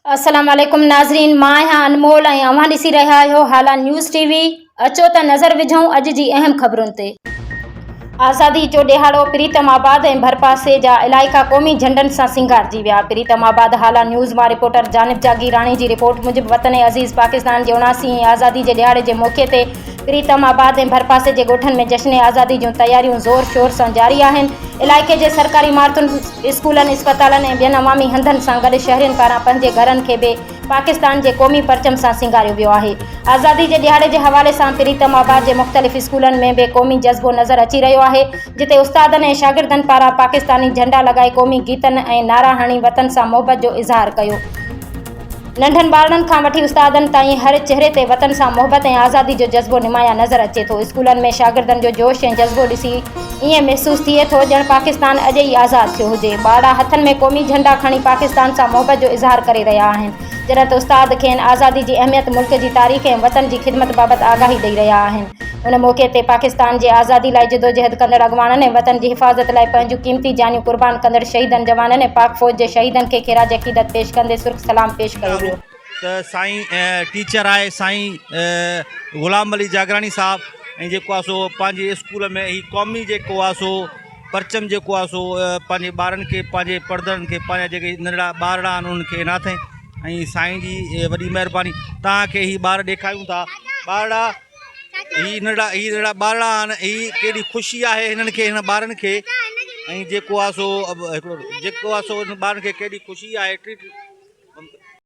السلام عليڪم ناظرين مان آهيان انمول ۽ اوهان ڏسي رهيا آهيو هالا نيوز ٽي وي اچو ته نظر وجهون اڄ جي اهم خبرن تي. آزادي جو ڏهاڙو پريتم آباد ۽ ڀرپاسي جا علائقا قومي جهنڊن سان سينگارجي ويا پريتم آباد هالا نيوز مان رپورٽر جانب جاگيراڻي جي رپورٽ موجب وطن عزيز پاڪستان جي 79 هين آزادي جي ڏهاڙي جي موقعي تي پريتم آباد ۽ ڀرپاسي جي ڳوٺن ۾ جشن آزادي جون تياريون زور شور سان جاري آهن. علائقي جي سرڪاري عمارتن، اسڪولن، اسپتالن ۽ ٻين عوامي هنڌن سان گڏ شهرين پاران پنهنجي گهرن کي به پاڪستان جي قومي پرچم سان سينگاريو ويو آهي. آزادي جي ڏهاڙي جي حوالي سان پريتم آباد جي مختلف اسڪولن ۾ به قومي جذبو نظر اچي رهيو آهي، جتي استادن ۽ شاگردن پاران پاڪستاني جهنڊا لڳائي قومي گيتن ۽ نعرا هڻي وطن سان محبت جو اظهار ڪيو. ننڍن ٻارڙن کان وٺي استادن تائين هر چهري تي وطن سان محبت ۽ آزادي جو جذبو نمايان نظر اچي ٿو. اسڪولن ۾ شاگردن جو جوش ۽ جذبو ڏسي ائين محسوس ٿئي ٿو ڄڻ پاڪستان اڄ ئي آزاد ٿيو هجي. ٻارڙا هٿن ۾ قومي جهنڊا کڻي پاڪستان سان محبت جو اظهار ڪري رهيا آهن، جڏهن ته استاد کين آزادي جي اهميت، ملڪ جي تاريخ ۽ وطن جي خدمت بابت آگاهي ڏئي رهيا آهن. ان موقعي تي پاڪستان جي آزادي لاء جدوجهد ڪندڙ اڳواڻن ۽ وطن جي حفاظت لاء پنهنجون قيمتي جانيون قربان ڪندڙ شهيدن جوانن ۽ پاڪ فوج جي شهيدن کي خراج عقيدت پيش ڪندي سرخ سلام پيش ڪيو ويو. ته سائين ٽيچر آهي سائين غلام علي جاگراڻي صاحب ۽ جيڪو آهي سو پنهنجي اسڪول ۾ هي قومي جيڪو آهي سو پرچم جيڪو آهي سو پنهنجي ٻارن کي پنهنجي پڙهندڙن کي پنهنجا جيڪي ننڍڙا ٻارڙا آهن انهن کي عنايت ۽ سائين جي وڏي مهرباني توهان کي هي ٻار ڏيکاريون ٿا ٻارڙا هي ننڍڙا هي ننڍڙا ٻارڙا آهن هي ڪيڏي خوشي آهي هنن کي هن ٻارن کي ۽ جيڪو آهي سو هڪڙو جيڪو آهي سو هن ٻارن کي ڪيڏي خوشي آهي ٽي.